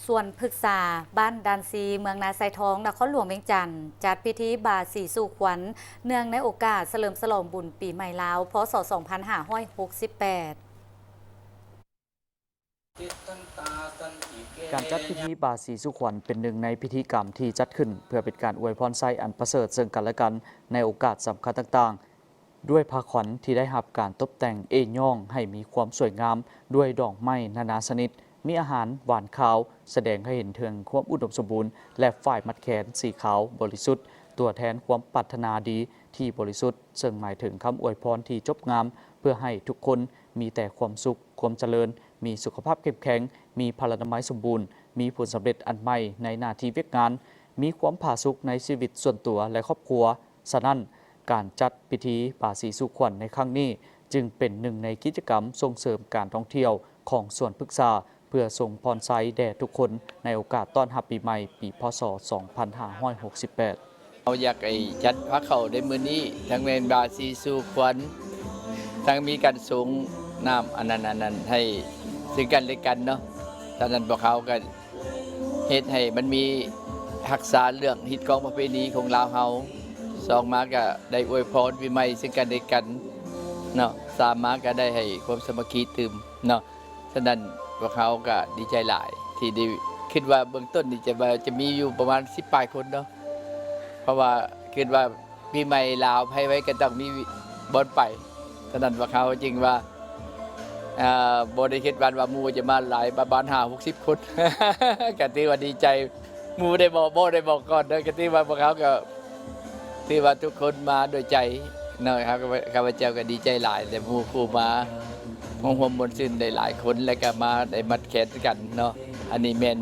ສວນພຶກສາ ບ້ານດ່ານຊີ ເມືອງນາຊາຍທອງ ນະຄອນຫຼວງວຽງຈັນ ຈັດພິທີບາສີສູ່ຂວັນ ເນື່ອງໃນໂອກາດສະເຫຼີມສະຫຼອງບຸນປີໃໝ່ລາວ ພ.ສ. ສອງພັນຫ້າຮ້ອຍຫົກສິບແປດ. ການຈັດພິທີບາສີສູ່ຂວັນ ເປັນໜຶ່ງໃນພິທີກຳທີ່ຈັດຂຶ້ນເພື່ອເປັນການອວຍພອນໄຊອັນປະເສີດເຊິ່ງກັນແລະກັນ ໃນໂອກາດສຳຄັນຕ່າງໆ ດ້ວຍຜ້າຂວັນທີ່ໄດ້ຮັບການຕົບແຕ່ງເອ້ຍ້ອງໃຫ້ມີຄວາມສວຍງາມ ດ້ວຍດອກໄມ້ນານາຊະນິດ, ມີອາຫານຫວານຄາວ ສະແດງໃຫ້ເຫັນເຖິງຄວາມອຸດົມສົມບູນ ແລະ ຝ້າຍມັດແຂນສີຂາວບໍລິສຸດ ຕົວແທນຄວາມປາດຖະໜາດີທີ່ບໍລິສຸດ ເຊິ່ງໝາຍເຖິງຄຳອວຍພອນທີ່ຈົບງາມ ເພື່ອໃຫ້ທຸກຄົນມີແຕ່ຄວາມສຸກ, ຄວາມຈະເລີນ, ມີສຸຂະພາບເຂັ້ມແຂງ, ມີພະລານາໄມສົມບູນ, ມີຜົນສຳເລັດອັນໃໝ່ໃນໜ້າທີ່ວຽກງານ, ມີຄວາມຜາສຸກໃນຊີວິດສ່ວນຕົວ ແລະ ຄອບຄົວ. ສະນັ້ນ, ການຈັດພິທີບາສີສູ່ຂວັນໃນຄັ້ງນີ້ ຈຶ່ງເປັນໜຶ່ງໃນກິດຈະກຳສົ່ງເສີມການທ່ອງທ່ຽວຂອງສວນພຶກສາ ເພື່ອສົ່ງພອນໄຊແດ່ທຸກຄົນ ໃນໂອກາດຕ້ອນຮັບປີໃໝ່ ປີ ພ.ສ. ສອງພັນຫ້າຮ້ອຍຫົກສິບແປດ. ເຮົາຢາກໃຫ້ຈັດພາເຂົ້າໃນມື້ນີ້ ທັງແມ່ນບາສີສູ່ຂວັນ ທັງມີການສົ່ງນ້ຳອັນນັ້ນອັນນັ້ນໃຫ້ເຊິ່ງກັນແລະກັນເນາະ. ສະນັ້ນພວກເຮົາກໍເຮັດໃຫ້ມັນມີຮັກສາເລື່ອງຮີດຄອງປະເພນີຂອງລາວເຮົາ. ສອງມາກໍໄດ້ອວຍພອນປີໃໝ່ເຊິ່ງກັນແລະກັນເນາະ. ສາມມາກໍໄດ້ໃຫ້ຄວາມສາມັກຄີຕື່ມເນາະ. ສະນັ້ນພວກເຮົາກໍດີໃຈຫຼາຍທີ່ໄດ້ ຄິດວ່າເບື້ອງຕົ້ນນີ້ຈະວ່າຈະມີຢູ່ປະມານສິບປາຍຄົນເນາະ ເພາະວ່າຄິດວ່າປີໃໝ່ລາວໃຜໆກໍຕ້ອງມີບ່ອນໄປ. ສະນັ້ນພວກເຮົາຈຶ່ງວ່າ ເອີ ບໍ່ໄດ້ຄິດຫວັງວ່າໝູ່ຈະມາຫຼາຍ ປະມານຫ້າຫົກສິບຄົນ ກໍຖືວ່າດີໃຈ. ໝູ່ໄດ້ບອກ ບໍ່ໄດ້ບອກກ່ອນເດີ ກໍຖືວ່າພວກເຮົາກໍ ຖືວ່າທຸກຄົນມາດ້ວຍໃຈເນາະ. ຂ້າພະ ຂ້າພະເຈົ້າກໍດີໃຈຫຼາຍ ແລະ ໝູ່ຄູ່ມາຮ່ວມມ່ວນຊື່ນໄດ້ຫຼາຍຄົນ ແລະ ກໍມາໄດ້ມັດແຂນກັນເນາະ. ອັນນີ້ແມ່ນ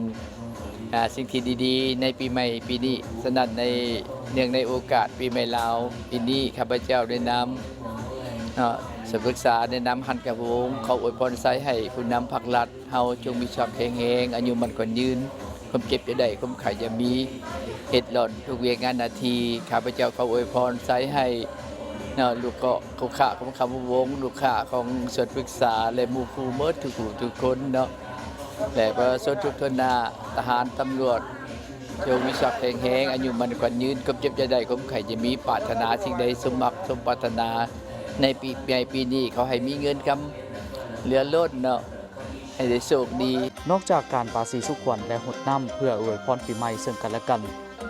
ອ່າ ສິ່ງທີ່ດີໆໃນປີໃໝ່ປີນີ້. ສະນັ້ນໃນ ເນື່ອງໃນໂອກາດປີໃໝ່ລາວປີນີ້ ຂ້າພະເຈົ້າໃນນາມເນາະ ສວນພຶກສາ ໃນນາມຮັນກະວົງ ຂໍອວຍພອນໄຊໃຫ້ຜູ້ນຳພັກລັດ ເຮົາຈົ່ງມີສະພາບແຂງແຮງ, ອາຍຸໝັ້ນຂວັນຍືນ, ຄວາມເຈັບຢ່າໄດ້, ຄວາມໄຂ້ຢ່າມີ, ເຮັດລອດທຸກວຽກງານໜ້າທີ່. ຂ້າພະເຈົ້າຂໍອວຍພອນໄຊໃຫ້ເນາະ ລູກເກາະ ລູກຄ້າຂອງຄຳວົງ, ລູກຄ້າຂອງສວນພຶກສາ ແລະ ໝູ່ຄູ່ໝົດທຸກຜູ້ທຸກຄົນເນາະ ແລະ ປະຊາຊົນທຸກທົ່ວໜ້າ, ທະຫານ, ຕຳຫຼວດ, ຈົ່ງມີສະພາບແຂງແຮງ, ອາຍຸໝັ້ນຂວັນຍືນ, ຄວາມເຈັບຢ່າໄດ້, ຄວາມໄຂ້ຢ່າມີ, ປາດຖະໜາສິ່ງໃດສົມໝັກສົມປາດຖະໜາໃນປີໃໝ່ປີນີ້. ຂໍໃຫ້ມີເງິນຄຳເຫຼືອລົ້ນເນາະ. ໃຫ້ໄດ້ໂຊກດີ. ນອກຈາກການປາສີສູ່ຂວັນ ແລະ ຫົດນ້ຳເພື່ອອວຍພອນປີໃໝ່ເຊິ່ງກັນແລະກັນ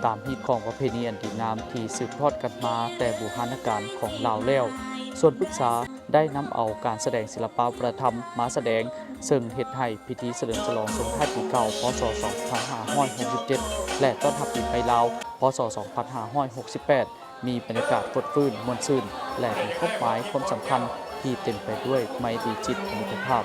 ຕາມຮີດຄອງປະເພນີອັນດີງາມທີ່ສືບທອດກັນມາແຕ່ບູຮານນະການຂອງລາວແລ້ວ, ສວນພຶກສາໄດ້ນຳເອົາການສະແດງສິລະປະວັດທະນະທຳມາສະແດງ, ເຊິ່ງເຮັດໃຫ້ພິທີສະເຫຼີມສະຫຼອງສົ່ງທ້າຍປີເກົ່າ ພ.ສ. ສອງພັນຫ້າຮ້ອຍຫົກສິບເຈັດ ແລະ ຕ້ອນຮັບປີໃໝ່ລາວ ພ.ສ. ສອງພັນຫ້າຮ້ອຍຫົກສິບແປດ ມີບັນຍາກາດຟົດຟື້ນ, ມ່ວນຊື່ນ ແລະ ມີຄວາມໝາຍຄວາມສຳຄັນທີ່ເຕັມໄປດ້ວຍໄມຕີຈິດມິດຕະພາບ.